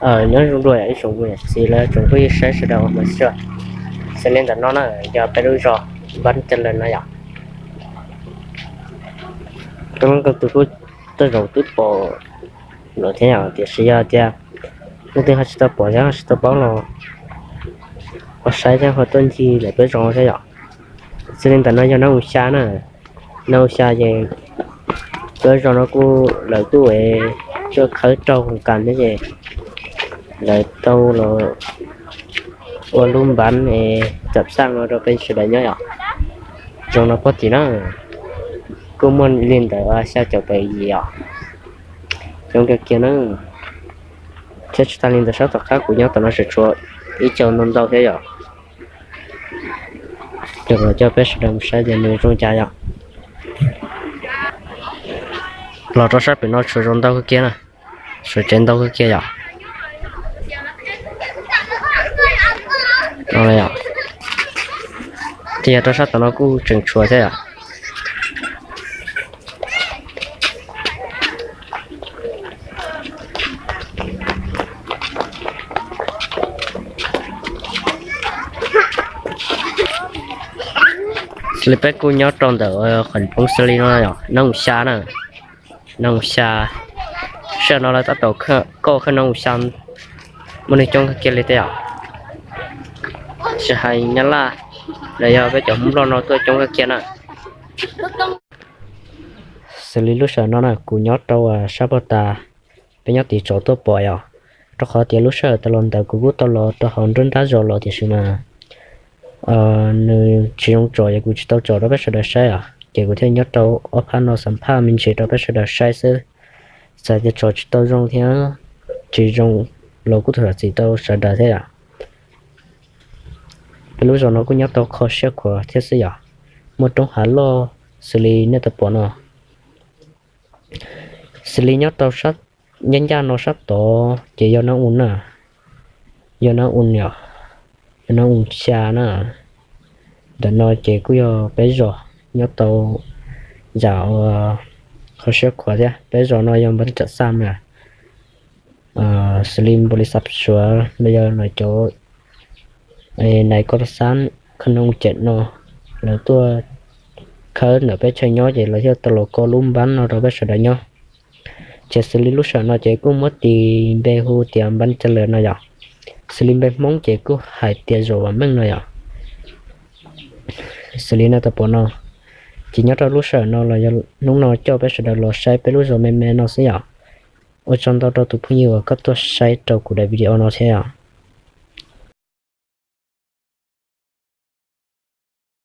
Nyob zoo dua ib tsoom niam txiv los tsoom phooj ywg saib sawv daws mas xij. Xws li ntawm no na yog peb lub zos Npab Caj Lawm no yom. Koj tus kuj tej zaum twb pom lawm thiab yom, tiam sis yog tias leej twg ho tsis tau pom thiab ho tsis tau paub los ho saib thiab ho tuaj ncig lawm peb zos thiab yom. Xws li ntawm no yog nab u xya na, nab u xya ces peb zos no kuj lawv kuj es tuaj khawb rau hoo kas thiab ces lawv tau los ua lub npav es cam xaj no rau peb sawv daws nyob yom. Zoo no pob tim na kuj muaj li ntawd xya caum pem yim os. Coob kawg kiag na. Thiab tsis tas li ntawd sab tom qab kuv nyob tom no tseem tshuav ib co ntau ntau thiab yom. Coj peb sawv daws mus saib tias nws zoo cas yom. Los rau sab pem no tshuav zoo ntau kawg kiag na, tshuav tsev ntau kawg kiag yom. Ces yog rau sab tom no kuj tseem tshuav thiab yom. Li peb kuj nyob rau ntawm qhov poob xws li no yom, nab u xya na, nab u xya. Sij hawm no lawv tab tom koj khawb nab u xya, muaj neeg coob kawg kiag li thiab yom. Tsis hais Nyab Laj los yog peb cov Hmoob Nplog no tuaj coob kawg kiag na. Xws li lub sij hawm no na kuv nyob rau sab pog tas, peb nyob tim tsom tuaj pom yom. Rau qhov tias lub sij hawm tas los ntawd kuv kuj tau los rau hauv nruab nrab zos los tiam sis mas nws tsis zoo tsom ces kuv tsis tau tsom rau peb sawv daws saib os, ces kuv thiaj nyob rau ob phab no xam phaj me ntsis rau peb sawv daws saib xwb. Txawm tias tsom tsis tau zoo thiab tsis zoo los kuj thov zam txim rau sawv daws thiab yom. Peb lub zos no kuj nyob tau kho siab khuav thiab xwb yom. Muaj roob hav loj xws li nej tau pom no. Xws li nyob rau ncaj ncaj no sab tod ces yog nab u na, yog nab u niam, yog nab u xya na. Ntawm no ces kuj yog peb zos nyob tau yam uas kho siab khuav thiab. Peb zos no yog npab tsam xaj na, xws li npaum li xav suav los yog lawv cov nais koj xab kho nab u cem no, lawv tuaj khawb ntawm peb chaw nyob ces lawv thiaj tau los koj lub npab no rau peb sawv daws nyob. Ces xws li lub sij hawm no ces kuj muab tis npe hu tias npab caj lawm no yom. Xws li npe Hmoob ces kuj hais tias zos vam meej no yom. Xws li nej tau pom no, ces nyob rau lub sij hawm no los yog hnub no coj peb sawv daws los saib peb lub zos me me no xwb yom. Ua tsaug ntau rau tus phooj ywg uas koj tuaj saib rau kuv daim video no thiab yom.